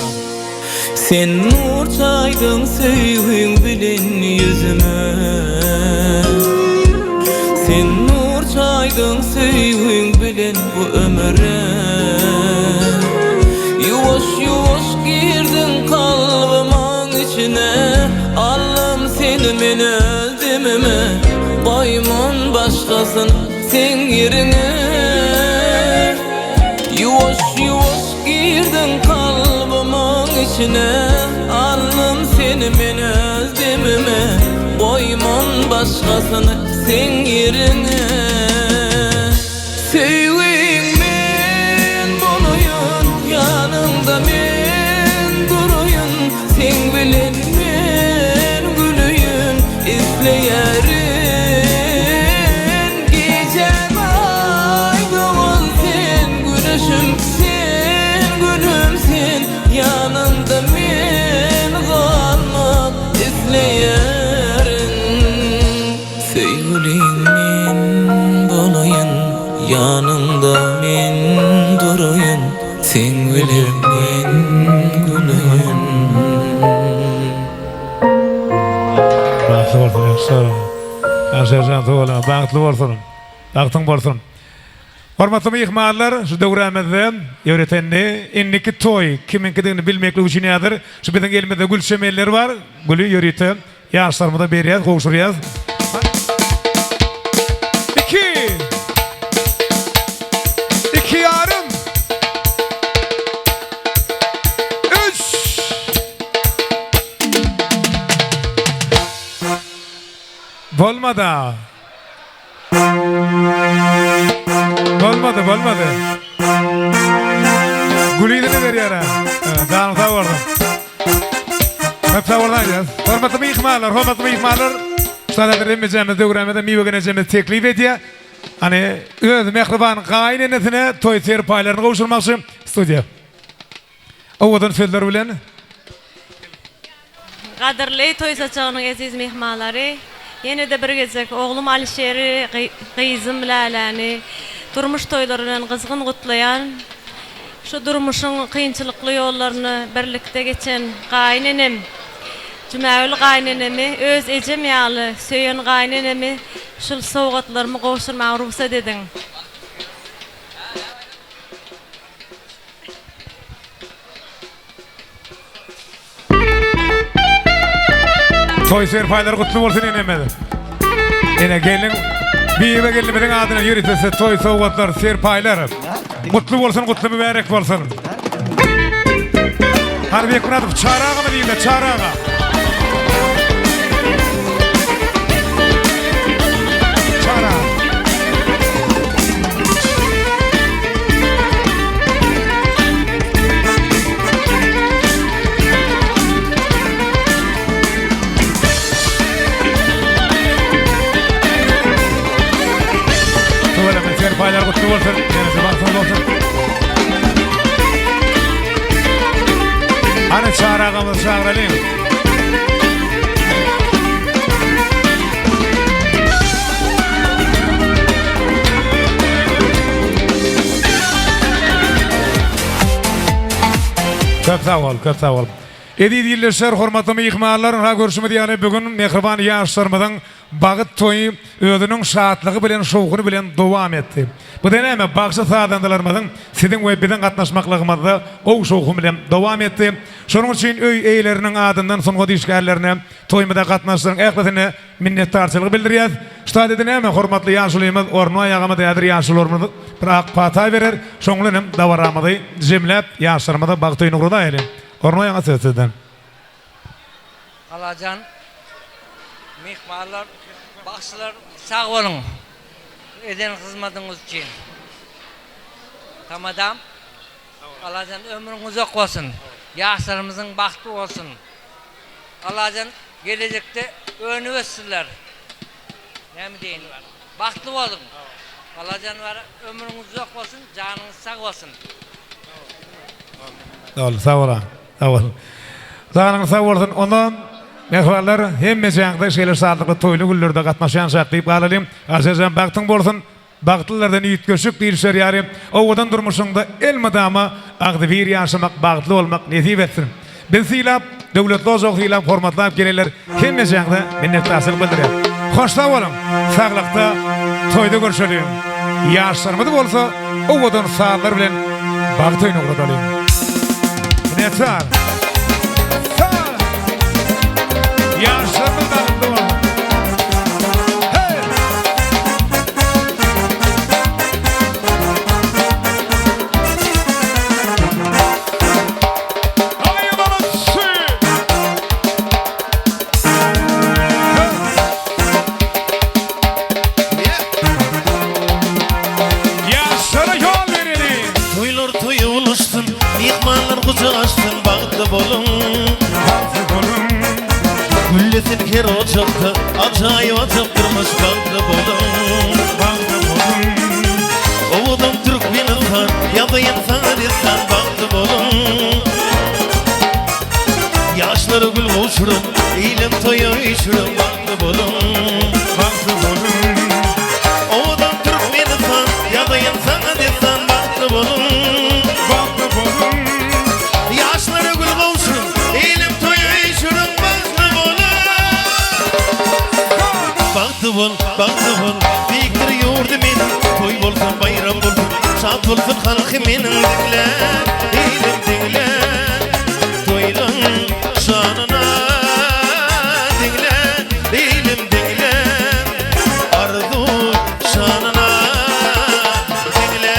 Sen nur çaýdyň söýgiň bilen ýüzüme Sen nur çaýdyň söýgiň bilen bu ömüre Ýuwaş ýuwaş girdiň kalbymyň içine Allam seni men öz demime Goýman başgasyn seň ýeriňe Ýuwaş ýuwaş girdiň kalbymyň içine. men öz demime Goýman başgasyny seň ýeriňe Söýgiň men bolaýyn Ýanyňda men duraýyn Seň bilen men güleýin Isleýärin Gijäm aý dogan sen Güneşim sen Günüm sen Ýanyňda men galmak isleýärin Söýgüliň men bolaýyn Ýanyňda men duraýyn Seň bilen men güleýin. Bagtly bolsun ýaşlar. Ýaşaýjan tüweleme bagtly bolsun. Bagtyň bolsun. Hormatly myhmanlar, şu döwrämizde ýöretendi indiki toý kimiňkidigini bilmeklik üçin häzir şu biziň elimizde gül çemenleri bar. Güli ýörite ýaşlarymyza berýäs, gowşurýas. Iki. Iki ýarym. Üç. Bolmada. Bolmady, bolmady. Gül yzyny berýär ha. Janyň sag bolsun. Köp sag boluň aýdýas. Hormatly myhmanlar, hormatly myhmanlar. Şular hemmejemiz döwrämizde Miwe genejemiz teklip edýär. Hany öz mähriban gaýyn enesine toý serpaýlaryny gowşurmakçy studiýa. Owadan sözler bilen. Gadyrly toý saçagynyň eziz myhmanlary, ýene-de bir gezek oglum Alişeri, gyzym Läläni durmuş toýlary bilen gyzgyn gutlaýan. Şu durmuşyň kynçylykly ýollaryny birlikde geçen gaýynenem, Jumägül gaýynenemi, öz ejem ýaly söýen gaýynenemi şul sowgatlarymy gowşurmaga rugsat ediň. Toý serpaýlary gutly bolsun enemiz. Ene gelin Bibi gelinimiziň adyna ýöritesi toý sowgatlar, serpaýlar. Gutly bolsun, gutly mübärek bolsun. Harby Bekmyradow Çary agamy diýildi, Çary aga. Çary aga. Tüweleme serpaýlar gutly bolsun. Ýene bagtyňyz bolsun. Hany Çary agamyzy çagyralyň. Köp sag bol, köp sag bol. Eziz ildeşler, hormatly myhmanlar, ynha görşümiz ýaly bu gün mähriban ýaşlarymyzyň bagyt toýy özüniň şatlygy bilen, şowhuny bilen dowam etdi. Bu-da näme, bagşy-sazandalarymyzyň siziň we biziň gatnaşmaklygymyzda gowy şowhun bilen dowam etdi. Şonuň üçin öý eýeleriniň adyndan sungat işgärlerine, toýumyza gatnaşyjylaryň ählisine minnetdarçylygy bildirýäs. Şu taýda-da näme, hormatly ýaşulymyz Orunbaý agamyz häzir ýaşulularymyza bir ak pata berer. Şoň bilen hem dabaramyzy jemläp, ýaşlarymyza bagt toýuny guradaýaly. Orunbaý aga söz sizden. Allajan myhmanlar bagşylar sag boluň eden hyzmatyňyz üçin Tamadam Allajan ömrüň uzak bolsun ýaşlarymyzyň bagty bolsun Allajan gelejekde önüp össünler näme diýeýin bagtly boluň Allajan ömrüňiz uzak bolsun janyňyz sag bolsun. Sag sag bol sag bol. Janyňyz sag bolsun. Onda mähribanlar hemmejaňyza şeýle şatlykly toýly günlerde gatnaşýançak diýip galalyň. Aşyrjan bagtyň bolsun. Bagtlylardan üýtgeşik diýilişer ýaly owadan durmuşyňda elmydama agzybir ýaşamak bagtly bolmak nesip etsin. Bizi sylap, döwletli ojagy sylap, hormatlap gelenler hemmejaňyza minnetdarçylyk bildirýär. Hoş sag boluň! Saglykda, toýda görşeliň! Ýaşlarymyzy bolsa owadan sazlar bilen bagt öýüne ugradalyň! Minnetdar! Saz! Ýaşlarymyz bagtly bolsun! Hey! her ojakda ajaýyp ajap durmuş bagtly boluň. Bagtly boluň. Owadan Türkmenistan, ýazaýyn saňa dessan bagtly boluň. Ýaşlara gül gowşuryň, ilim toýa üýşüriň bagtly boluň. Bagtly boluň. Owadan Türkmenistan, ýazaýyn saňa dessan bagtly boluň. Bagtly boluň. Ýaşlara gül gowşuryň, ilim toýa üýşüriň bagtly boluň. Bagtly bol, bagtly bol, beýikdir ýurdy meniň, Toý bolsun, baýram bolsun, şat bolsun halky meniň Diňle, ilim diňle, toýlaň şanyna Diňle, ilim diňle, arzuw şanyna Diňle,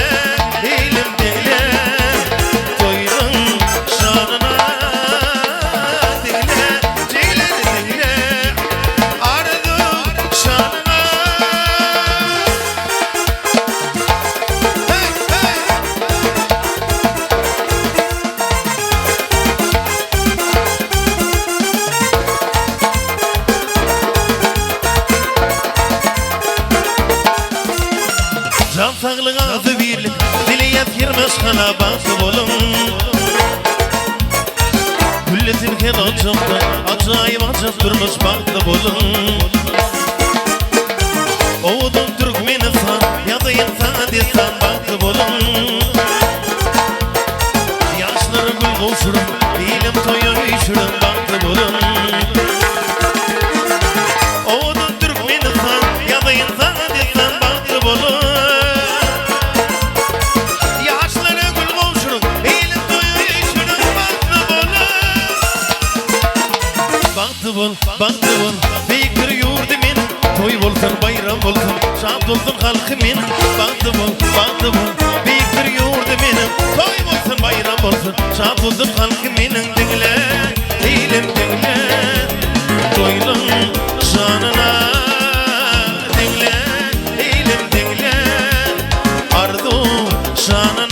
ilim diňle, toýlaň şanyna Diňle, jigler diňle, arzuw şanyna Hey, hey! Jan saglyk agzybirlik dileýäs her maşgala bagtly boluň. Güllesin her ojakda ajaýyp ajap durmuş bagtly boluň. Owadan Türkmenistan ýazaýyn saňa dessan bagtly boluň. Ýaşlara gül gowşuryň ilim toýa üýşüriň bagtly boluň. Owadan Türkmenistan ýazaýyn saňa dessan bagtly boluň. Ýaşlara gül gowşuryň ilim toýa üýşüriň bagtly boluň. Bagtly bol, bagtly bol, beýikdir ýurdy meniň, Toý bolsun, baýram bolsun, şat bolsun halky meniň. Bagtly bol, bagtly bol, beýikdir ýurdy meniň, Toý bolsun, baýram bolsun, şat bolsun halky meniň. Diňle, ilim diňle, toýlaň şanyna. Diňle, ilim diňle, arzuw şanyna.